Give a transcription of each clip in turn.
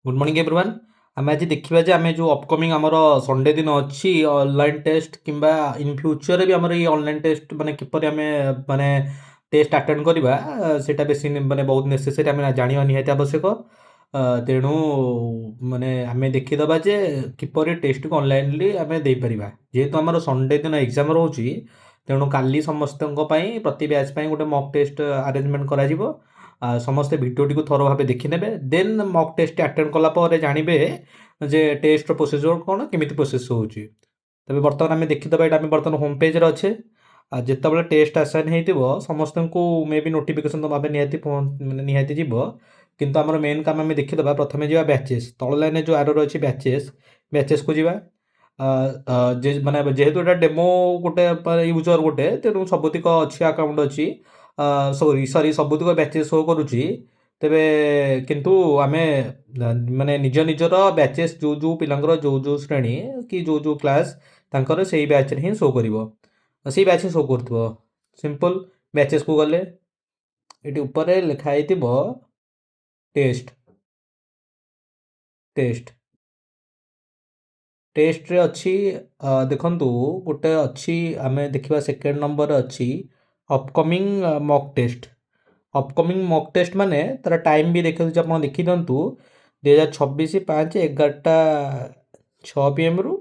Good morning everyone. ଆମେ ଆଜି ଦେଖିବା ଯେ ଆମେ ଯେଉଁ ଅପକମିଂ ଆମର ସଣ୍ଡେ ଦିନ ଅଛି ଅନଲାଇନ୍ ଟେଷ୍ଟ କିମ୍ବା ଇନ୍ ଫ୍ୟୁଚରରେ ବି ଆମର ଏଇ ଅନଲାଇନ୍ ଟେଷ୍ଟ ମାନେ କିପରି ଆମେ ମାନେ ଟେଷ୍ଟ ଆଟେଣ୍ଡ କରିବା, ସେଇଟା ବେଶୀ ମାନେ ବହୁତ ନେସେସରି, ଆମେ ଜାଣିବା ନିହାତି ଆବଶ୍ୟକ। ତେଣୁ ମାନେ ଆମେ ଦେଖିଦେବା ଯେ କିପରି ଟେଷ୍ଟକୁ ଅନଲାଇନଲି ଆମେ ଦେଇପାରିବା। ଯେହେତୁ ଆମର ସଣ୍ଡେ ଦିନ ଏକ୍ଜାମ୍ ରହୁଛି, ତେଣୁ କାଲି ସମସ୍ତଙ୍କ ପାଇଁ, ପ୍ରତି ବ୍ୟାଚ୍ ପାଇଁ ଗୋଟେ ମକ୍ ଟେଷ୍ଟ ଆରେଞ୍ଜମେଣ୍ଟ କରାଯିବ। ସମସ୍ତେ ଭିଡ଼ିଓଟିକୁ ଥର ଭାବେ ଦେଖିନେବେ, ଦେନ୍ ମକ୍ ଟେଷ୍ଟ ଆଟେଣ୍ଡ କଲା ପରେ ଜାଣିବେ ଯେ ଟେଷ୍ଟର ପ୍ରୋସିଜର କ'ଣ, କେମିତି ପ୍ରୋସେସ୍ ହେଉଛି। ତେବେ ବର୍ତ୍ତମାନ ଆମେ ଦେଖିଦେବା। ଏଇଟା ଆମେ ବର୍ତ୍ତମାନ ହୋମ୍ ପେଜ୍ରେ ଅଛେ। ଆଉ ଯେତେବେଳେ ଟେଷ୍ଟ ଆସାଇନ୍ ହେଇଥିବ, ସମସ୍ତଙ୍କୁ ମେ ବି ନୋଟିଫିକେସନ୍ ଭାବେ ନିହାତି ମାନେ ନିହାତି ଯିବ। କିନ୍ତୁ ଆମର ମେନ୍ କାମ ଆମେ ଦେଖିଦେବା। ପ୍ରଥମେ ଯିବା ବ୍ୟାଚେସ୍। ତଳ ଲାଇନ୍ରେ ଯେଉଁ ଆରୋ ଅଛି ବ୍ୟାଚେସ୍, ବ୍ୟାଚେସ୍କୁ ଯିବା। ଯେ ମାନେ ଯେହେତୁ ଏଇଟା ଡେମୋ ଗୋଟେ ୟୁଜର୍ ଗୋଟେ, ତେଣୁ ସବୁତିକ ଅଛି, ଆକାଉଣ୍ଟ ଅଛି, ସରି ସରି, ସବୁତିକ ବ୍ୟାଚେସ୍ ଶୋ କରୁଛି। ତେବେ କିନ୍ତୁ ଆମେ ମାନେ ନିଜ ନିଜର ବ୍ୟାଚେସ୍, ଯେଉଁ ଯେଉଁ ପିଲାଙ୍କର ଯେଉଁ ଯେଉଁ ଶ୍ରେଣୀ କି ଯେଉଁ ଯେଉଁ କ୍ଲାସ୍, ତାଙ୍କର ସେଇ ବ୍ୟାଚ୍ରେ ହିଁ ଶୋ କରିବ, ସେଇ ବ୍ୟାଚ୍ ହିଁ ଶୋ କରୁଥିବ। ସିମ୍ପଲ୍ ବ୍ୟାଚେସ୍କୁ ଗଲେ ଏଠି ଉପରେ ଲେଖା ହେଇଥିବ ଟେଷ୍ଟ। ଟେଷ୍ଟ ଟେଷ୍ଟରେ ଅଛି, ଦେଖନ୍ତୁ, ଗୋଟେ ଅଛି, ଆମେ ଦେଖିବା ସେକେଣ୍ଡ ନମ୍ବର ଅଛି upcoming mock test. Upcoming mock test ମାନେ ତା'ର ଟାଇମ୍ ବି ଦେଖାଯାଉଛି, ଆପଣ ଦେଖିଦିଅନ୍ତୁ। 2026-5 11ଟା 06 ପିଏମ୍ରୁ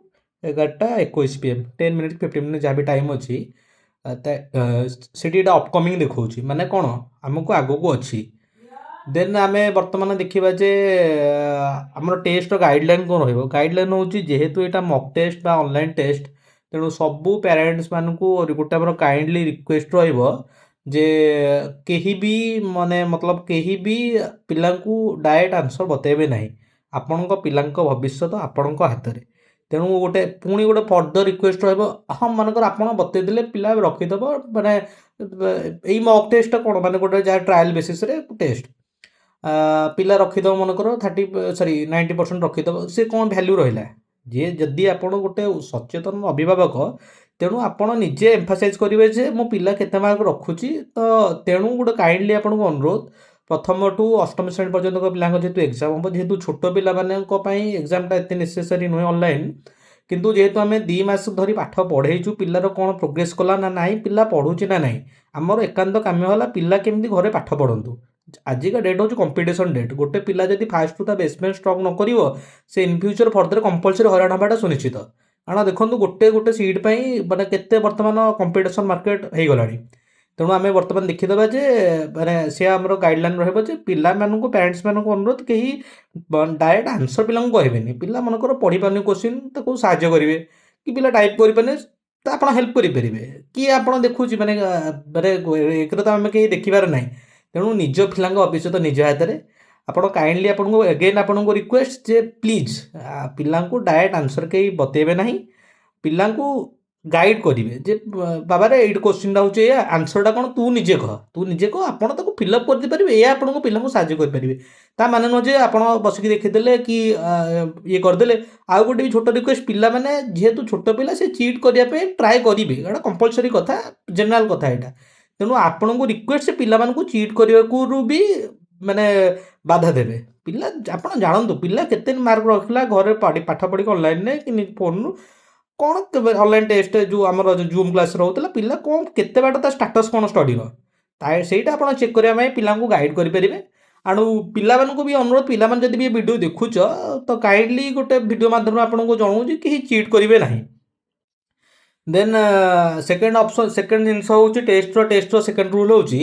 11ଟା 21 PM, 10 minute, 15 minute ଯାହା ବି ଟାଇମ୍ ଅଛି। ସେଠି ଏଇଟା ଅପକମିଂ ଦେଖାଉଛି, ମାନେ କ'ଣ ଆମକୁ ଆଗକୁ ଅଛି। ଦେନ୍ ଆମେ ବର୍ତ୍ତମାନ ଦେଖିବା ଯେ ଆମର ଟେଷ୍ଟର ଗାଇଡ଼ଲାଇନ୍ କ'ଣ ରହିବ। ଗାଇଡ଼ଲାଇନ୍ ହେଉଛି, ଯେହେତୁ ଏଇଟା ମକ୍ ଟେଷ୍ଟ ବା ଅନଲାଇନ୍ ଟେଷ୍ଟ, ତେଣୁ ସବୁ ପ୍ୟାରେଣ୍ଟସ୍ ମାନଙ୍କୁ ଗୋଟେ ଆମର କାଇଣ୍ଡଲି ରିକ୍ୱେଷ୍ଟ ରହିବ ଯେ କେହି ବି ମାନେ ମତଲବ କେହି ବି ପିଲାଙ୍କୁ ଡାଇରେକ୍ଟ ଆନ୍ସର୍ ବତେଇବେ ନାହିଁ। ଆପଣଙ୍କ ପିଲାଙ୍କ ଭବିଷ୍ୟତ ଆପଣଙ୍କ ହାତରେ। ତେଣୁ ଗୋଟେ ପୁଣି ଗୋଟେ ଫର୍ଦର ରିକ୍ୱେଷ୍ଟ ରହିବ। ହଁ, ମନେକର ଆପଣ ବତେଇଦେଲେ, ପିଲା ରଖିଦେବ। ମାନେ ଏଇ ମକ୍ ଟେଷ୍ଟଟା କ'ଣ, ମାନେ ଗୋଟେ ଯାହା ଟ୍ରାଏଲ୍ ବେସିସ୍ରେ ଟେଷ୍ଟ, ପିଲା ରଖିଦେବ, ମନେକର 30, ସରି, 90% ରଖିଦେବ, ସେ କ'ଣ ଭ୍ୟାଲ୍ୟୁ ରହିଲା? ଯିଏ ଯଦି ଆପଣ ଗୋଟେ ସଚେତନ ଅଭିଭାବକ, ତେଣୁ ଆପଣ ନିଜେ ଏମ୍ଫାସାଇଜ୍ କରିବେ ଯେ ମୋ ପିଲା କେତେ ମାର୍କ ରଖୁଛି। ତ ତେଣୁ ଗୋଟେ କାଇଣ୍ଡଲି ଆପଣଙ୍କୁ ଅନୁରୋଧ, ପ୍ରଥମଠୁ ଅଷ୍ଟମ ଶ୍ରେଣୀ ପର୍ଯ୍ୟନ୍ତ ପିଲାଙ୍କ ଯେହେତୁ ଏକ୍ଜାମ୍ ହେବ, ଯେହେତୁ ଛୋଟ ପିଲାମାନଙ୍କ ପାଇଁ ଏକ୍ଜାମ୍ଟା ଏତେ ନେସେସରି ନୁହେଁ ଅନଲାଇନ୍, କିନ୍ତୁ ଯେହେତୁ ଆମେ 2 ମାସ ଧରି ପାଠ ପଢ଼େଇଛୁ, ପିଲାର କ'ଣ ପ୍ରୋଗ୍ରେସ୍ କଲା ନା ନାହିଁ, ପିଲା ପଢ଼ୁଛି ନା ନାହିଁ, ଆମର ଏକାନ୍ତ କାମ୍ୟ ହେଲା ପିଲା କେମିତି ଘରେ ପାଠ ପଢ଼ନ୍ତୁ। ଆଜିକା ଡେଟ୍ ହେଉଛି କମ୍ପିଟିସନ୍ ଡେଟ୍। ଗୋଟେ ପିଲା ଯଦି ଫାଷ୍ଟରୁ ତା ବେସମେଣ୍ଟ ଷ୍ଟ୍ରଙ୍ଗ ନ କରିବ, ସେ ଇନ୍ ଫ୍ୟୁଚର୍ ଫର୍ଦର କମ୍ପଲସରି ହଇରାଣ ହେବାଟା ସୁନିଶ୍ଚିତ। କାରଣ ଦେଖନ୍ତୁ, ଗୋଟେ ଗୋଟେ ସିଟ୍ ପାଇଁ ମାନେ କେତେ ବର୍ତ୍ତମାନ କମ୍ପିଟିସନ୍ ମାର୍କେଟ ହେଇଗଲାଣି। ତେଣୁ ଆମେ ବର୍ତ୍ତମାନ ଦେଖିଦେବା ଯେ ମାନେ ସେ ଆମର ଗାଇଡ଼ଲାଇନ୍ ରହିବ ଯେ ପିଲାମାନଙ୍କୁ, ପ୍ୟାରେଣ୍ଟସ୍ମାନଙ୍କୁ ଅନୁରୋଧ, କେହି ଡାଇରେକ୍ଟ ଆନ୍ସର୍ ପିଲାଙ୍କୁ କହିବେନି। ପିଲା ମନେକର ପଢ଼ିପାରୁନି କୋଶ୍ଚିନ୍, ତାକୁ ସାହାଯ୍ୟ କରିବେ କି ପିଲା ଟାଇପ୍ କରିପାରୁନି ତ ଆପଣ ହେଲ୍ପ କରିପାରିବେ କି ଆପଣ ଦେଖୁଛି ମାନେ ମାନେ ଏକରେ ତ ଆମେ କେହି ଦେଖିବାର ନାହିଁ। ତେଣୁ ନିଜ ପିଲାଙ୍କ ଭବିଷ୍ୟତ ନିଜ ହାତରେ। ଆପଣ କାଇଣ୍ଡଲି, ଆପଣଙ୍କୁ ଏଗେନ୍ ଆପଣଙ୍କୁ ରିକ୍ୱେଷ୍ଟ ଯେ ପ୍ଲିଜ୍ ପିଲାଙ୍କୁ ଡାଇରେକ୍ଟ ଆନ୍ସର୍ କେହି ବତେଇବେ ନାହିଁ। ପିଲାଙ୍କୁ ଗାଇଡ଼ କରିବେ ଯେ ବାବାରେ, ଏଇଠି କୋଶ୍ଚିନ୍ଟା ହେଉଛି ଏଇଆ, ଆନ୍ସର୍ଟା କ'ଣ ତୁ ନିଜେ କହ, ତୁ ନିଜେ କହ। ଆପଣ ତାକୁ ଫିଲ୍ଅପ୍ କରିଦେଇପାରିବେ, ଏଇଆ ଆପଣଙ୍କୁ ପିଲାଙ୍କୁ ସାହାଯ୍ୟ କରିପାରିବେ। ତା ମାନେ ନୁହଁ ଯେ ଆପଣ ବସିକି ଦେଖିଦେଲେ କି ଇଏ କରିଦେଲେ। ଆଉ ଗୋଟେ ବି ଛୋଟ ରିକ୍ୱେଷ୍ଟ, ପିଲାମାନେ ଯେହେତୁ ଛୋଟ ପିଲା, ସେ ଚିଟ୍ କରିବା ପାଇଁ ଟ୍ରାଏ କରିବେ, ଏଇଟା କମ୍ପଲସରି କଥା, ଜେନେରାଲ କଥା ଏଇଟା। ତେଣୁ ଆପଣଙ୍କୁ ରିକ୍ୱେଷ୍ଟ, ସେ ପିଲାମାନଙ୍କୁ ଚିଟ୍ କରିବାକୁ ବି ମାନେ ବାଧା ଦେବେ। ପିଲା, ଆପଣ ଜାଣନ୍ତୁ ପିଲା କେତେ ମାର୍କ ରଖିଲା ଘରେ ପାଠ ପଢ଼ିକି, ଅନଲାଇନରେ କି ଫୋନ୍ରୁ କ'ଣ, ଅନଲାଇନ୍ ଟେଷ୍ଟ ଯେଉଁ ଆମର ଜୁମ୍ କ୍ଲାସ୍ ରହୁଥିଲା, ପିଲା କ'ଣ କେତେ ବାଟ, ତା ଷ୍ଟାଟସ୍ କ'ଣ ଷ୍ଟଡ଼ିର, ତା ସେଇଟା ଆପଣ ଚେକ୍ କରିବା ପାଇଁ ପିଲାଙ୍କୁ ଗାଇଡ଼ କରିପାରିବେ। ଆଉ ପିଲାମାନଙ୍କୁ ବି ଅନୁରୋଧ, ପିଲାମାନେ ଯଦି ବି ଏ ଭିଡ଼ିଓ ଦେଖୁଛ, ତ କାଇଣ୍ଡଲି ଗୋଟେ ଭିଡ଼ିଓ ମାଧ୍ୟମରେ ଆପଣଙ୍କୁ ଜଣାଉଛି, କେହି ଚିଟ୍ କରିବେ ନାହିଁ। ଦେନ୍ ସେକେଣ୍ଡ ଅପସନ୍, ସେକେଣ୍ଡ ଜିନିଷ ହେଉଛି ଟେଷ୍ଟର ସେକେଣ୍ଡ ରୁଲ୍ ହେଉଛି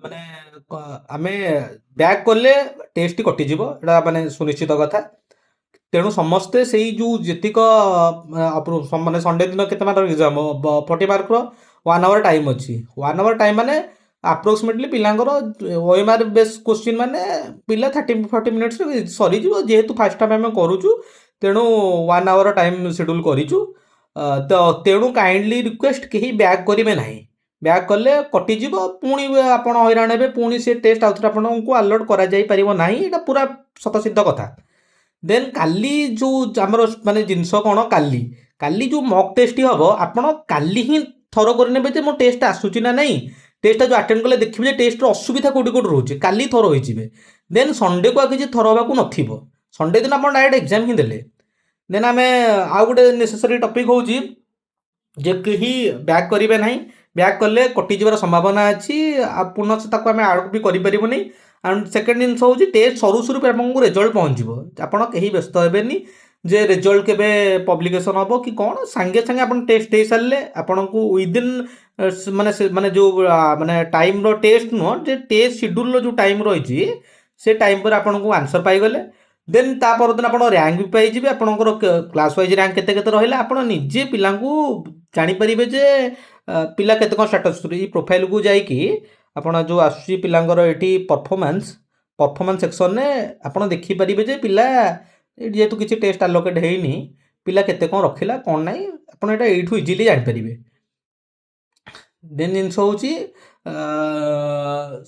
ମାନେ ଆମେ ବ୍ୟାକ୍ କଲେ ଟେଷ୍ଟ କଟିଯିବ, ଏଇଟା ମାନେ ସୁନିଶ୍ଚିତ କଥା। ତେଣୁ ସମସ୍ତେ ସେଇ ଯେଉଁ ଯେତିକ ମାନେ ସଣ୍ଡେ ଦିନ କେତେ ମାର୍କର ଏକ୍ଜାମ୍? 40 ମାର୍କର। ୱାନ୍ ଆୱାର ଟାଇମ୍ ଅଛି। ୱାନ୍ ଆୱାର ଟାଇମ୍ ମାନେ ଆପ୍ରୋକ୍ସିମେଟଲି ପିଲାଙ୍କର ଓଏମ୍ଆର୍ ବେସ୍ କୋଶ୍ଚିନ୍, ମାନେ ପିଲା 30-40 ମିନିଟ୍ସରେ ସରିଯିବ। ଯେହେତୁ ଫାର୍ଷ୍ଟ ଟାଇମ୍ ଆମେ କରୁଛୁ, ତେଣୁ ୱାନ୍ ଆୱାର ଟାଇମ୍ ସେଡ୍ୟୁଲ୍ କରିଛୁ। ତ ତେଣୁ କାଇଣ୍ଡଲି ରିକ୍ୱେଷ୍ଟ, କେହି ବ୍ୟାକ୍ କରିବେ ନାହିଁ। ବ୍ୟାକ୍ କଲେ କଟିଯିବ, ପୁଣି ଆପଣ ହଇରାଣ ହେବେ, ପୁଣି ସେ ଟେଷ୍ଟ ଆଉଥରେ ଆପଣଙ୍କୁ ଆଲର୍ଟ କରାଯାଇପାରିବ ନାହିଁ। ଏଇଟା ପୁରା ସ୍ୱତଃସିଦ୍ଧ କଥା। ଦେନ୍ କାଲି ଯେଉଁ ଆମର ମାନେ ଜିନିଷ କ'ଣ, କାଲି କାଲି ଯେଉଁ ମକ୍ ଟେଷ୍ଟ ହେବ, ଆପଣ କାଲି ହିଁ ଥର କରିନେବେ ଯେ ମୋ ଟେଷ୍ଟ ଆସୁଛି ନା ନାହିଁ। ଟେଷ୍ଟଟା ଯେଉଁ ଆଟେଣ୍ଡ କଲେ ଦେଖିବେ ଯେ ଟେଷ୍ଟର ଅସୁବିଧା କେଉଁଠି କେଉଁଠି ରହୁଛି। କାଲି ଥରୋ ହେଇଯିବେ, ଦେନ୍ ସଣ୍ଡେକୁ ଆଉ କିଛି ଥରୋ ହେବାକୁ ନଥିବ। ସଣ୍ଡେ ଦିନ ଆପଣ ଡାଇରେକ୍ଟ ଏକ୍ଜାମ୍ ହିଁ ଦେଲେ। ଦେନ୍ ଆମେ ଆଉ ଗୋଟେ ନେସେସରୀ ଟପିକ୍ ହେଉଛି ଯେ କେହି ବ୍ୟାକ୍ କରିବେ ନାହିଁ। ବ୍ୟାକ୍ କଲେ କଟିଯିବାର ସମ୍ଭାବନା ଅଛି ଆଉ ପୁନଶ୍ଚ ତାକୁ ଆମେ ଆଡ଼୍ ବି କରିପାରିବୁନି। ଆଣ୍ଡ ସେକେଣ୍ଡ ଜିନିଷ ହେଉଛି, ଟେଷ୍ଟ ସରୁ ସରୁ ଆପଣଙ୍କୁ ରେଜଲ୍ଟ ପହଞ୍ଚିବ। ଆପଣ କେହି ବ୍ୟସ୍ତ ହେବେନି ଯେ ରେଜଲ୍ଟ କେବେ ପବ୍ଲିକେସନ୍ ହେବ କି କ'ଣ। ସାଙ୍ଗେ ସାଙ୍ଗେ ଆପଣ ଟେଷ୍ଟ ଦେଇସାରିଲେ ଆପଣଙ୍କୁ ୱିଦିନ୍ ମାନେ ସେ ମାନେ ଯେଉଁ ମାନେ ଟାଇମ୍ର ଟେଷ୍ଟ ନୁହଁ ଯେ ଟେଷ୍ଟ ସିଡ୍ୟୁଲ୍ର ଯେଉଁ ଟାଇମ୍ ରହିଛି, ସେ ଟାଇମ୍ ପରେ ଆପଣଙ୍କୁ ଆନ୍ସର୍ ପାଇଗଲେ, ଦେନ୍ ତା ପରଦିନ ଆପଣ ର୍ୟାଙ୍କ ବି ପାଇଯିବେ। ଆପଣଙ୍କର କ୍ଲାସ୍ ୱାଇଜ୍ ର୍ୟାଙ୍କ କେତେ କେତେ ରହିଲା, ଆପଣ ନିଜେ ପିଲାଙ୍କୁ ଜାଣିପାରିବେ ଯେ ପିଲା କେତେ କ'ଣ ଷ୍ଟାଟସ୍। ଏଇ ପ୍ରୋଫାଇଲ୍କୁ ଯାଇକି ଆପଣ ଯେଉଁ ଆସୁଛି ପିଲାଙ୍କର ଏଇଠି ପରଫର୍ମାନ୍ସ ସେକ୍ସନରେ ଆପଣ ଦେଖିପାରିବେ ଯେ ପିଲା ଏଇଠି ଯେହେତୁ କିଛି ଟେଷ୍ଟ ଆଲୋକେଟ୍ ହେଇନି, ପିଲା କେତେ କ'ଣ ରଖିଲା କ'ଣ ନାହିଁ, ଆପଣ ଏଇଟା ଏଇଠୁ ଇଜିଲି ଜାଣିପାରିବେ। ଦେନ୍ ଜିନିଷ ହେଉଛି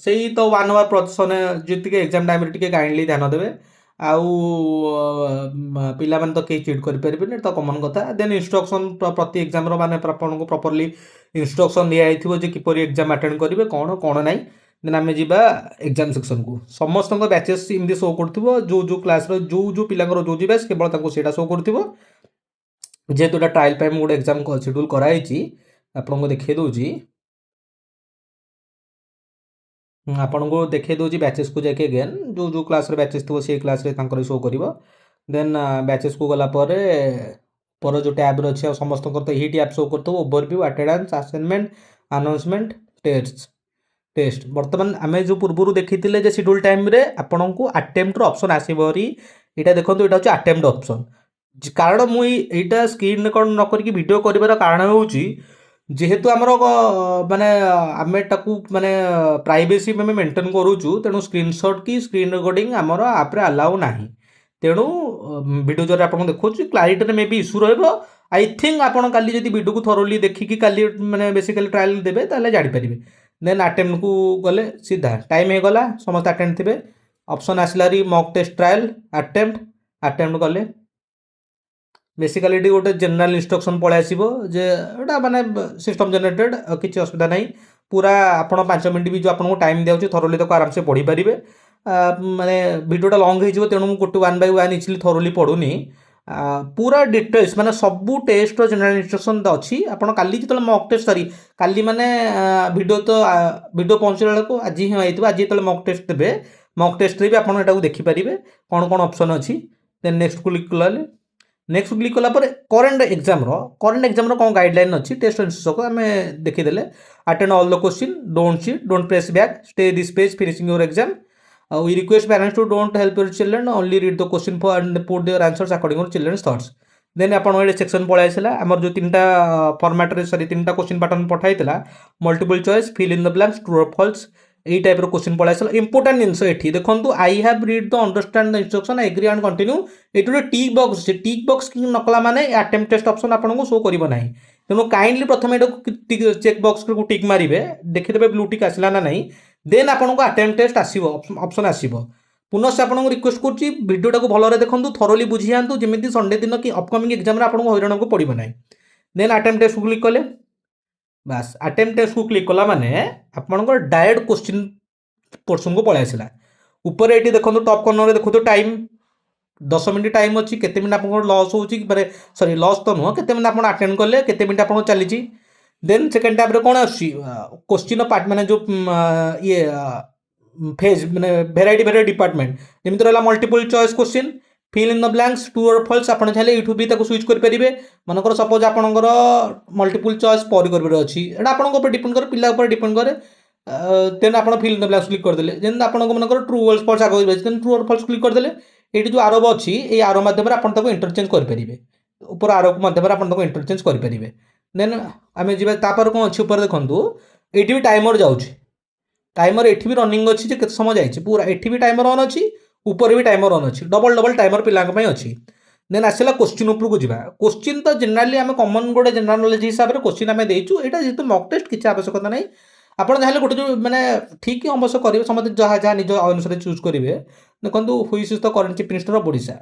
ସେଇ ତ 1 ଆୱାର ପ୍ରସନ୍ ଯେତିକି ଏକ୍ଜାମ୍ ଟାଇମ୍ରେ ଟିକେ କାଇଣ୍ଡଲି ଧ୍ୟାନ ଦେବେ। ଆଉ ପିଲାମାନେ ତ କେହି ଚିଟ୍ କରିପାରିବେନି ତ କମନ୍ କଥା। ଦେନ୍ ଇନଷ୍ଟ୍ରକ୍ସନ୍ ପ୍ରତି ଏକ୍ଜାମ୍ର ମାନେ ଆପଣଙ୍କୁ ପ୍ରପରଲି ଇନଷ୍ଟ୍ରକ୍ସନ୍ ଦିଆଯାଇଥିବ ଯେ କିପରି ଏକ୍ଜାମ୍ ଆଟେଣ୍ଡ କରିବେ, କ'ଣ କ'ଣ ନାହିଁ। ଦେନ୍ ଆମେ ଯିବା ଏକ୍ଜାମ୍ ସେକ୍ସନ୍କୁ। ସମସ୍ତଙ୍କ ବ୍ୟାଚେସ୍ ଏମିତି ଶୋ କରୁଥିବ। ଯେଉଁ ଯେଉଁ କ୍ଲାସ୍ର ଯେଉଁ ଯେଉଁ ପିଲାଙ୍କର ଯେଉଁ ଯେଉଁ ବ୍ୟାଚ୍, କେବଳ ତାଙ୍କୁ ସେଇଟା ଶୋ କରୁଥିବ। ଯେହେତୁ ଏଇଟା ଟ୍ରାଏଲ୍ ପାଇଁ ମୁଁ ଗୋଟେ ଏକ୍ଜାମ୍ ସିଡ୍ୟୁଲ୍ କରାହେଇଛି, ଆପଣଙ୍କୁ ଦେଖେଇ ଦେଉଛି। ଆପଣଙ୍କୁ ଦେଖେଇ ଦେଉଛି। ବ୍ୟାଚେସ୍କୁ ଯାଇକି ଏଗେନ୍ ଯେଉଁ ଯେଉଁ କ୍ଲାସ୍ରେ ବ୍ୟାଚେସ୍ ଥିବ, ସେଇ କ୍ଲାସ୍ରେ ତାଙ୍କର ଶୋ କରିବ। ଦେନ୍ ବ୍ୟାଚେସ୍କୁ ଗଲା ପରେ ପର ଯେଉଁ ଟ୍ୟାବ୍ରେ ଅଛି, ଆଉ ସମସ୍ତଙ୍କର ତ ଏହି ଟ୍ୟାବ୍ ଶୋ କରୁଥିବ: overview, attendance, assignment, announcement, test. ବର୍ତ୍ତମାନ ଆମେ ଯେଉଁ ପୂର୍ବରୁ ଦେଖିଥିଲେ ଯେ ସିଡ୍ୟୁଲ୍ ଟାଇମ୍ରେ ଆପଣଙ୍କୁ ଆଟେମ୍ପ୍ଟର ଅପସନ୍ ଆସିବ ଭାରି। ଏଇଟା ଦେଖନ୍ତୁ, ଏଇଟା ହେଉଛି ଆଟେମ୍ପ୍ଟ ଅପସନ୍। କାରଣ ମୁଁ ଏଇଟା ସ୍କ୍ରିନ୍ ରେକର୍ଡ଼ ନ କରିକି ଭିଡ଼ିଓ କରିବାର କାରଣ ହେଉଛି, ଯେହେତୁ ଆମର ମାନେ ଆମେ ତାକୁ ମାନେ ପ୍ରାଇଭେସି ଆମେ ମେଣ୍ଟେନ୍ କରୁଛୁ, ତେଣୁ ସ୍କ୍ରିନସଟ୍ କି ସ୍କ୍ରିନ୍ ରେକର୍ଡ଼ିଂ ଆମର ଆପ୍ରେ ଆଲାଉ ନାହିଁ। ତେଣୁ ଭିଡ଼ିଓ ଜରିଆରେ ଆପଣଙ୍କୁ ଦେଖାଉଛି। କ୍ଲାରିଟିରେ ମେ ବି ଇସ୍ୟୁ ରହିବ। I think ଆପଣ କାଲି ଯଦି ଭିଡ଼ିଓକୁ ଥରୋଲି ଦେଖିକି କାଲି ମାନେ ବେସିକାଲି ଟ୍ରାଏଲ୍ ଦେବେ, ତାହେଲେ ଜାଣିପାରିବେ। ଦେନ୍ ଆଟେମ୍ପ୍ଟକୁ ଗଲେ ସିଧା ଟାଇମ୍ ହେଇଗଲା, ସମସ୍ତେ ଆଟେଣ୍ଡ ଥିବେ, ଅପସନ୍ ଆସିଲା ଭାରି mock test trial attempt. Attempt କଲେ ବେସିକାଲି ଏଠି ଗୋଟେ ଜେନେରାଲ ଇନଷ୍ଟ୍ରକ୍ସନ୍ ପଳେଇ ଆସିବ ଯେ ଏଇଟା ମାନେ ସିଷ୍ଟମ୍ ଜେନେରେଟେଡ୍, କିଛି ଅସୁବିଧା ନାହିଁ। ପୁରା ଆପଣ 5 ମିନିଟ୍ ବି ଯେଉଁ ଆପଣଙ୍କୁ ଟାଇମ୍ ଦିଆଯାଉଛି, ଥରୋଲି ତାକୁ ଆରାମସେ ପଢ଼ିପାରିବେ। ମାନେ ଭିଡ଼ିଓଟା ଲଙ୍ଗ୍ ହେଇଯିବ, ତେଣୁ ମୁଁ ଗୋଟେ one by one easily thoroughly ପଢ଼ୁନି। ପୁରା ଡିଟେଲ୍ସ ମାନେ ସବୁ ଟେଷ୍ଟର ଜେନେରାଲ ଇନଷ୍ଟ୍ରକ୍ସନ୍ ତ ଅଛି। ଆପଣ କାଲି ଯେତେବେଳେ ମକ୍ ଟେଷ୍ଟ ସରି, କାଲି ମାନେ ଭିଡ଼ିଓ ତ ଭିଡ଼ିଓ ପହଞ୍ଚିଲା ବେଳକୁ ଆଜି ହିଁ ହେଇଥିବ। ଆଜି ଯେତେବେଳେ ମକ୍ ଟେଷ୍ଟ ଦେବେ, ମକ୍ ଟେଷ୍ଟରେ ବି ଆପଣ ଏଟାକୁ ଦେଖିପାରିବେ କ'ଣ କ'ଣ ଅପସନ୍ ଅଛି। ଦେନ୍ ନେକ୍ସଟ କ୍ଲିକ୍ କଲେ, ନେକ୍ସଟ କ୍ଲିକ୍ କଲା ପରେ କରେଣ୍ଟ ଏକ୍ଜାମ୍ର କ'ଣ ଗାଇଡ଼ଲାଇନ୍ ଅଛି, ଟେଷ୍ଟ ଇନଷ୍ଟ୍ରକ୍ସନ୍ ଆମେ ଦେଖିଦେଲେ। Attend all the question, don't cheat, don't press back, stay this page finishing your exam. We request parents to don't help your children, only read the question for and put their answers according to children's thoughts. ଦେନ୍ ଆପଣଙ୍କ ଏଠି section ପଳେଇ ଆସିଲା। ଆମର ଯେଉଁ ତିନିଟା ଫର୍ମାଟ୍ରେ, ସରି, ତିନିଟା question pattern ପଠାଇଥିଲା, multiple choice, fill in the blanks, true or false, ଏଇ ଟାଇପ୍ର କୋଶ୍ଚିନ୍ ପଳେଇ ଆସିଲା। ଇମ୍ପୋର୍ଟାଣ୍ଟ ଜିନିଷ ଏଠି ଦେଖନ୍ତୁ, "I have read the understand the instruction, agree and continue." ଏଠି ଗୋଟେ ଟିକ୍ ବକ୍ସ ଅଛି। ଟିକ୍ ବକ୍ସ ନ କଲା ମାନେ ଆଟେମ୍ପ୍ଟ ଟେଷ୍ଟ ଅପସନ୍ ଆପଣଙ୍କୁ ଶୋ କରିବ ନାହିଁ। ତେଣୁ କାଇଣ୍ଡଲି ପ୍ରଥମେ ଏଟାକୁ ଚେକ୍ ବକ୍ସକୁ ଟିକ୍ ମାରିବେ, ଦେଖିଦେବେ ବ୍ଲୁ ଟିକ୍ ଆସିଲା ନା ନାହିଁ। ଦେନ୍ ଆପଣଙ୍କୁ ଆଟେମ୍ପ୍ଟ ଟେଷ୍ଟ ଆସିବ, ଅପସନ୍ ଆସିବ। ପୁନଶ୍ଚ ଆପଣଙ୍କୁ ରିକ୍ୱେଷ୍ଟ କରୁଛି, ଭିଡ଼ିଓଟାକୁ ଭଲରେ ଦେଖନ୍ତୁ, ଥରୋଲି ବୁଝିଯାଆନ୍ତୁ, ଯେମିତି ସଣ୍ଡେ ଦିନ କି ଅପକମିଂ ଏକ୍ଜାମ୍ରେ ଆପଣଙ୍କୁ ହଇରାଣ ହେବାକୁ ପଡ଼ିବ ନାହିଁ। ଦେନ୍ ଆଟେମ୍ପ୍ଟ ଟେଷ୍ଟକୁ କ୍ଲିକ୍ କଲେ, ବାସ୍, ଆଟେମ୍ପ୍ଟ ଟେଷ୍ଟକୁ କ୍ଲିକ୍ କଲା ମାନେ ଆପଣଙ୍କର ଡାଇରେକ୍ଟ କୋଶ୍ଚିନ୍ ପୋର୍ସନକୁ ପଳେଇ ଆସିଲା। ଉପରେ ଏଠି ଦେଖନ୍ତୁ, ଟପ୍ କର୍ଣ୍ଣରରେ ଦେଖନ୍ତୁ, ଟାଇମ୍ 10 ମିନିଟ୍ ଟାଇମ୍ ଅଛି। କେତେ ମିନିଟ୍ ଆପଣଙ୍କର ଲସ୍ ହେଉଛି, ମାନେ ସରି, ଲସ୍ ତ ନୁହଁ, କେତେ ମିନିଟ୍ ଆପଣ ଆଟେଣ୍ଡ କଲେ, କେତେ ମିନିଟ୍ ଆପଣଙ୍କ ଚାଲିଛି। ଦେନ୍ ସେକେଣ୍ଡ ଟ୍ୟାବ୍ରେ କ'ଣ ଆସୁଛି? କୋଶ୍ଚିନ୍ ପାର୍ଟ ମାନେ ଯେଉଁ ଇଏ ଫେଜ୍ ମାନେ ଭେରାଇଟି ଭେରାଇଟି ଡିପାର୍ଟମେଣ୍ଟ, ଯେମିତି ରହିଲା multiple choice question, fill in the blanks, true or false। ଆପଣ ଚାହିଁଲେ ଏଇଠୁ ବି ତାକୁ ସୁଇଚ୍ କରିପାରିବେ। ମନେକର ସପୋଜ୍ ଆପଣଙ୍କର ମଲ୍ଟିପୁଲ୍ ଚଏସ୍ ପରି କରିବାର ଅଛି, ଏଇଟା ଆପଣଙ୍କ ଉପରେ ଡିପେଣ୍ଡ କରେ, ପିଲା ଉପରେ ଡିପେଣ୍ଡ କରେ। ଦେନ୍ ଆପଣ fill in the blanks click କରିଦେଲେ। ଯେମିତି ଆପଣଙ୍କ ମନେକର ଟ୍ରୁ ଅର୍ ଫଲ୍ସ ଆଗ ଅଛି, ଦେନ୍ ଟ୍ରୁ ଅର୍ ଫଲ୍ସ କ୍ଲିକ୍ କରିଦେଲେ, ଏଇଠି ଯେଉଁ ଆରୋ ଅଛି, ଏଇ ଆରୋ ମାଧ୍ୟମରେ ଆପଣ ତାକୁ ଇଣ୍ଟରଚେଞ୍ଜ କରିପାରିବେ। ଉପର ଆରୋ ମାଧ୍ୟମରେ ଆପଣ ତାକୁ ଇଣ୍ଟରଚେଞ୍ଜ କରିପାରିବେ। ଦେନ୍ ଆମେ ଯିବା, ତାପରେ କ'ଣ ଅଛି ଉପରେ ଦେଖନ୍ତୁ। ଏଇଠି ବି ଟାଇମର୍ ଯାଉଛି, ଟାଇମର୍ ଏଠି ବି ରନିଂ ଅଛି ଯେ କେତେ ସମୟ ଯାଇଛି ପୁରା। ଏଠି ବି ଟାଇମର୍ ଅନ୍ ଅଛି, ଉପରେ ବି ଟାଇମର୍ ଅନ୍ ଅଛି। ଡବଲ୍ ଡବଲ୍ ଟାଇମର୍ ପିଲାଙ୍କ ପାଇଁ ଅଛି। ଦେନ୍ ଆସିଲା କୋଶ୍ଚିନ୍ ଉପରକୁ ଯିବା। କୋଶ୍ଚିନ୍ ତ ଜେନେରାଲି ଆମେ କମନ୍ ଗୋଟେ ଜେନେରାଲ ନଲେଜ ହିସାବରେ କୋଶ୍ଚିନ୍ ଆମେ ଦେଇଛୁ। ଏଇଟା ଯେହେତୁ ମକ୍ ଟେଷ୍ଟ, କିଛି ଆବଶ୍ୟକତା ନାହିଁ। ଆପଣ ଚାହିଁଲେ ଗୋଟେ ଯେଉଁ ମାନେ ଠିକ୍ ଅବଶ୍ୟ କରିବେ, ସମସ୍ତେ ଯାହା ଯାହା ନିଜ ଅନୁସାରେ ଚୁଜ୍ କରିବେ। ଦେଖନ୍ତୁ, "Which is the current Chief Minister of Odisha?"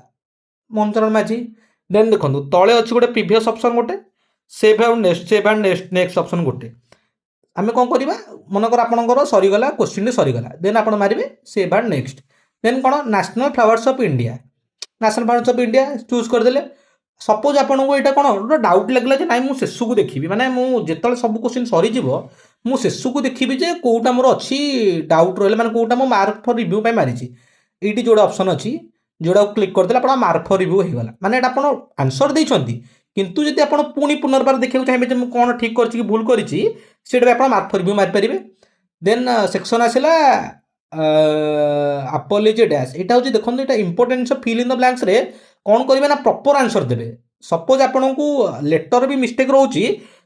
Mohan Charan Majhi. ଦେନ୍ ଦେଖନ୍ତୁ, ତଳେ ଅଛି ଗୋଟେ ପ୍ରିଭିୟସ୍ ଅପସନ୍ ଗୋଟେ, save and next, save and next option ଗୋଟେ। ଆମେ କ'ଣ କରିବା? ମନେକର ଆପଣଙ୍କର ସରିଗଲା, କୋଶ୍ଚିନ୍ଟି ସରିଗଲା, ଦେନ୍ ଆପଣ ମାରିବେ ସେଭ୍ ଆଣ୍ଡ ନେକ୍ସଟ। ଦେନ୍ କ'ଣ? National flowers of India, national flowers of India choose କରିଦେଲେ। ସପୋଜ୍ ଆପଣଙ୍କୁ ଏଇଟା କ'ଣ ଗୋଟେ ଡାଉଟ୍ ଲାଗିଲା ଯେ ନାଇଁ, ମୁଁ ଶେଷକୁ ଦେଖିବି, ମାନେ ମୁଁ ଯେତେବେଳେ ସବୁ କୋଶ୍ଚିନ୍ ସରିଯିବ ମୁଁ ଶେଷକୁ ଦେଖିବି ଯେ କେଉଁଟା ମୋର ଅଛି ଡାଉଟ୍ ରହିଲା, ମାନେ କେଉଁଟା ମୁଁ ମାର୍କ ଫର୍ ରିଭ୍ୟୁ ପାଇଁ ମାରିଛି। ଏଇଠି ଯେଉଁଟା ଅପସନ୍ ଅଛି, ଯେଉଁଟାକୁ କ୍ଲିକ୍ କରିଦେଲେ ଆପଣ ମାର୍କ ଫର୍ ରିଭ୍ୟୁ ହେଇଗଲା। ମାନେ ଏଇଟା ଆପଣ ଆନ୍ସର୍ ଦେଇଛନ୍ତି, କିନ୍ତୁ ଯଦି ଆପଣ ପୁଣି ପୁନର୍ବାର ଦେଖିବାକୁ ଚାହିଁବେ ଯେ ମୁଁ କ'ଣ ଠିକ୍ କରିଛି କି ଭୁଲ କରିଛି, ସେଇଟା ବି ଆପଣ ମାର୍କ ଫର୍ ରିଭ୍ୟୁ ମାରିପାରିବେ। ଦେନ୍ ସେକ୍ସନ୍ ଆସିଲା ଆପଲ୍ is dash. ଏଇଟା ହେଉଛି, ଦେଖନ୍ତୁ, ଏଇଟା importance of fill in the ବ୍ଲାଙ୍କ୍ସରେ କ'ଣ କରିବେ ନା ପ୍ରପର୍ ଆନ୍ସର୍ ଦେବେ। ସପୋଜ୍ ଆପଣଙ୍କୁ ଲେଟର୍ ବି ମିଷ୍ଟେକ୍ ରହୁଛି,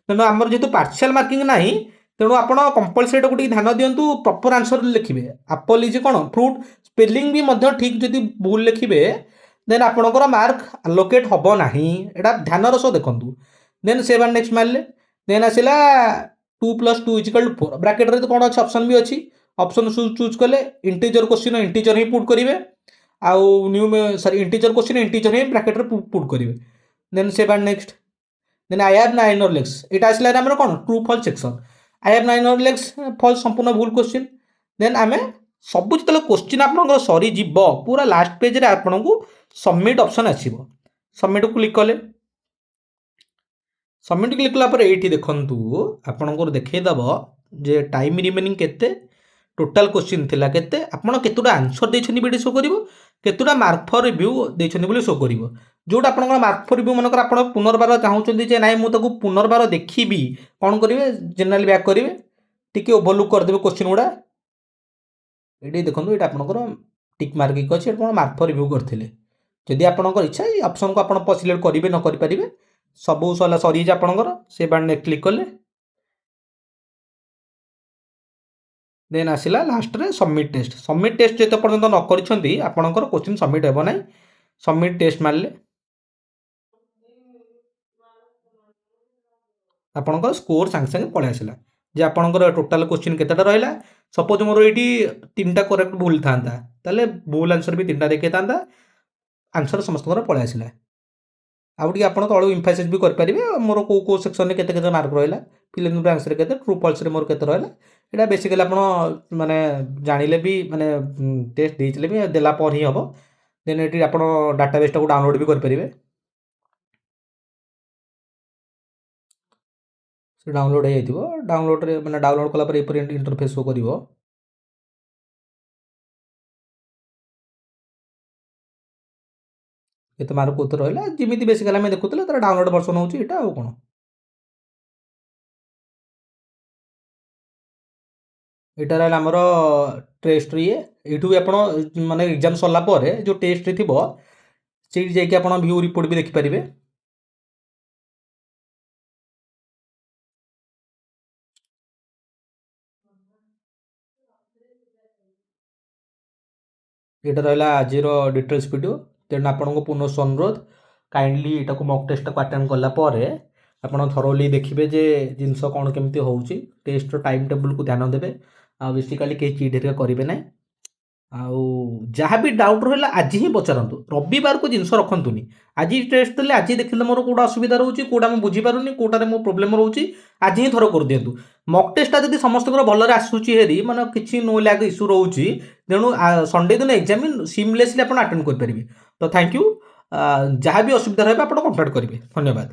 ତେଣୁ ଆମର ଯେହେତୁ ପାର୍ସିଆଲ୍ ମାର୍କିଂ ନାହିଁ, ତେଣୁ ଆପଣ କମ୍ପଲସରି ଏଟାକୁ ଟିକେ ଧ୍ୟାନ ଦିଅନ୍ତୁ, ପ୍ରପର୍ ଆନ୍ସର୍ ଲେଖିବେ। ଆପଲ୍ is କ'ଣ? ଫ୍ରୁଟ୍। ସ୍ପେଲିଂ ବି ମଧ୍ୟ ଠିକ୍ ଯଦି ଭୁଲ ଲେଖିବେ, ଦେନ୍ ଆପଣଙ୍କର ମାର୍କ ଆଲୋକେଟ୍ ହେବ ନାହିଁ। ଏଇଟା ଧ୍ୟାନର ସହ ଦେଖନ୍ତୁ। ଦେନ୍ ସେଭ୍ ଆଣ୍ଡ ନେକ୍ସଟ ମାରିଲେ। ଦେନ୍ ଆସିଲା 2 + 2 is equal to 4। ବ୍ରାକେଟ୍ରେ କ'ଣ ଅଛି? ଅପସନ୍ ବି ଅଛି। ଅପସନ୍ ଚୁଜ୍ କଲେ ଇଣ୍ଟିଜର କୋଶ୍ଚିନ୍ ଇଣ୍ଟିଜର ହିଁ ପୁଟ୍ କରିବେ, ଆଉ ନ୍ୟୁ ସରି ଇଣ୍ଟିଜର କୋଶ୍ଚିନ୍ ଇଣ୍ଟିଜର ହିଁ ବ୍ରାକେଟ୍ରେ ପୁଟ୍ କରିବେ। Then save and next. Then I have nine legs। ଏଇଟା ଆସିଲା ଆମର କ'ଣ? True false section. I have nine legs, false, ସମ୍ପୂର୍ଣ୍ଣ ଭୁଲ କୋଶ୍ଚିନ୍। ଦେନ୍ ଆମେ ସବୁ ଯେତେବେଳେ କୋଶ୍ଚିନ୍ ଆପଣଙ୍କର ସରିଯିବ, ପୁରା ଲାଷ୍ଟ ପେଜ୍ରେ ଆପଣଙ୍କୁ ସବମିଟ୍ ଅପସନ୍ ଆସିବ। ସବମିଟ୍କୁ କ୍ଲିକ୍ କଲେ, ସବମିଟ୍ କ୍ଲିକ୍ କଲା ପରେ ଏଇଠି ଦେଖନ୍ତୁ, ଆପଣଙ୍କର ଦେଖେଇଦେବ ଯେ ଟାଇମ୍ ରିମେନିଂ କେତେ, ଟୋଟାଲ୍ କୋଶ୍ଚିନ୍ ଥିଲା କେତେ, ଆପଣ କେତୋଟା ଆନ୍ସର୍ ଦେଇଛନ୍ତି ବି ଏଠି ଶୋ କରିବ, କେତୋଟା ମାର୍କ ଫର୍ ରିଭ୍ୟୁ ଦେଇଛନ୍ତି ବୋଲି ଶୋ କରିବ। ଯେଉଁଟା ଆପଣଙ୍କର ମାର୍କ ଫର୍ ରିଭ୍ୟୁ, ମନେକର ଆପଣ ପୁନର୍ବାର ଚାହୁଁଛନ୍ତି ଯେ ନାଇଁ, ମୁଁ ତାକୁ ପୁନର୍ବାର ଦେଖିବି, କ'ଣ କରିବେ? ଜେନେରାଲି ବ୍ୟାକ୍ କରିବେ, ଟିକେ ଓଭରଲୁକ୍ କରିଦେବେ କୋଶ୍ଚିନ୍ ଗୁଡ଼ା। ଏଇଠି ଦେଖନ୍ତୁ, ଏଇଟା ଆପଣଙ୍କର ଟିକ୍ ମାର୍କ ଅଛି, ଏଇଟା ଆପଣ ମାର୍କ ଫର୍ ରିଭ୍ୟୁ କରିଥିଲେ। ଯଦି ଆପଣଙ୍କର ଇଚ୍ଛା, ଏଇ ଅପସନ୍କୁ ଆପଣ ସିଲେକ୍ଟ କରିବେ, ନ କରିପାରିବେ। ସବୁ ସରିଲା, ସରିଯାଇଛି ଆପଣଙ୍କର। ସେଭ୍ ଆଣ୍ଡ କ୍ଲିକ୍ କଲେ, ଦେନ୍ ଆସିଲା ଲାଷ୍ଟରେ ସବମିଟ୍ ଟେଷ୍ଟ। ସବମିଟ୍ ଟେଷ୍ଟ ଯେତେ ପର୍ଯ୍ୟନ୍ତ ନ କରିଛନ୍ତି, ଆପଣଙ୍କର କୋଶ୍ଚିନ୍ ସବମିଟ୍ ହେବ ନାହିଁ। ସବମିଟ୍ ଟେଷ୍ଟ ମାରିଲେ ଆପଣଙ୍କର ସ୍କୋର୍ ସାଙ୍ଗେ ସାଙ୍ଗେ ପଳେଇ ଆସିଲା ଯେ ଆପଣଙ୍କର ଟୋଟାଲ୍ କୋଶ୍ଚିନ୍ କେତେଟା ରହିଲା। ସପୋଜ୍ ମୋର ଏଇଠି ତିନିଟା କରେକ୍ଟ ଭୁଲ ଥାନ୍ତା, ତାହେଲେ ଭୁଲ ଆନ୍ସର୍ ବି ତିନିଟା ଦେଖେଇଥାନ୍ତା। ଆନ୍ସର୍ ସମସ୍ତଙ୍କର ପଳେଇ ଆସିଲା। ଆଉ ଟିକେ ଆପଣ ତଳୁ ଇମ୍ଫାସିସ୍ ବି କରିପାରିବେ, ମୋର କେଉଁ କେଉଁ ସେକ୍ସନ୍ରେ କେତେ କେତେ ମାର୍କ ରହିଲା, ଫିଲ୍ ଇନ୍ ବ୍ଲାଙ୍କ୍ସରେ କେତେ, ଟ୍ରୁ ଫଲ୍ସରେ ମୋର କେତେ ରହିଲା। ଏଇଟା ବେସିକାଲି ଆପଣ ମାନେ ଜାଣିଲେ ବି, ମାନେ ଟେଷ୍ଟ ଦେଇଥିଲେ ବି, ଦେଲା ପରେ ହିଁ ହେବ। ଦେନ୍ ଏଠି ଆପଣ ଡାଟାବେସ୍ଟାକୁ ଡାଉନଲୋଡ଼୍ ବି କରିପାରିବେ। ସେ ଡାଉନଲୋଡ଼୍ ହେଇଯାଇଥିବ। ଡାଉନଲୋଡ଼୍ରେ ମାନେ ଡାଉନଲୋଡ଼୍ କଲା ପରେ ଏପରି ଇଣ୍ଟରଫେସ୍ ଶୋ କରିବ। କେତେ ମାର୍କ କେଉଁଥିରେ ରହିଲା, ଯେମିତି ବେସିକାଲି ଆମେ ଦେଖୁଥିଲେ, ତାର ଡାଉନଲୋଡ଼୍ ଭର୍ସନ୍ ହେଉଛି ଏଇଟା, ଆଉ କ'ଣ? ଏଇଟା ରହିଲା ଆମର ଟେଷ୍ଟ ଇଏ। ଏଇଠୁ ବି ଆପଣ ମାନେ ଏକ୍ଜାମ୍ ସରିଲା ପରେ ଯେଉଁ ଟେଷ୍ଟରେ ଥିବ, ସେଇଠି ଯାଇକି ଆପଣ ଭ୍ୟୁ ରିପୋର୍ଟ ବି ଦେଖିପାରିବେ। ଏଇଟା ରହିଲା ଆଜିର ଡିଟେଲ୍ସ ଭିଡ଼ିଓ। ତେଣୁ ଆପଣଙ୍କୁ ପୁନଃ ଅନୁରୋଧ, କାଇଣ୍ଡଲି ଏଇଟାକୁ ମକ୍ ଟେଷ୍ଟଟାକୁ ଆଟେଣ୍ଡ କଲା ପରେ ଆପଣ ଥରୋଲି ଦେଖିବେ ଯେ ଜିନିଷ କ'ଣ କେମିତି ହେଉଛି। ଟେଷ୍ଟର ଟାଇମ୍ ଟେବୁଲକୁ ଧ୍ୟାନ ଦେବେ, ଆଉ ବେସିକାଲି କେହି ଚିଟ୍ ହେରିକା କରିବେ ନାହିଁ। ଆଉ ଯାହା ବି ଡାଉଟ୍ ରହିଲା, ଆଜି ହିଁ ପଚାରନ୍ତୁ, ରବିବାରକୁ ଜିନିଷ ରଖନ୍ତୁନି। ଆଜି ଟେଷ୍ଟ ଦେଲେ, ଆଜି ଦେଖିଲେ ମୋର କେଉଁଟା ଅସୁବିଧା ରହୁଛି, କେଉଁଟା ମୁଁ ବୁଝିପାରୁନି, କେଉଁଟାରେ ମୋ ପ୍ରୋବ୍ଲେମ୍ ରହୁଛି, ଆଜି ହିଁ ଥରେ କରିଦିଅନ୍ତୁ। ମକ୍ ଟେଷ୍ଟଟା ଯଦି ସମସ୍ତଙ୍କର ଭଲରେ ଆସୁଛି ହେରି, ମାନେ କିଛି ନୋ ଲ୍ୟାଗ୍ ଇସ୍ୟୁ ରହୁଛି, ତେଣୁ ସଣ୍ଡେ ଦିନ ଏକ୍ଜାମ୍ ସିମଲେସଲି ଆପଣ ଆଟେଣ୍ଡ କରିପାରିବେ। ତ thank you. ଯାହା ବି ଅସୁବିଧା ରହିବ, ଆପଣ କଣ୍ଟାକ୍ଟ କରିବେ। ଧନ୍ୟବାଦ।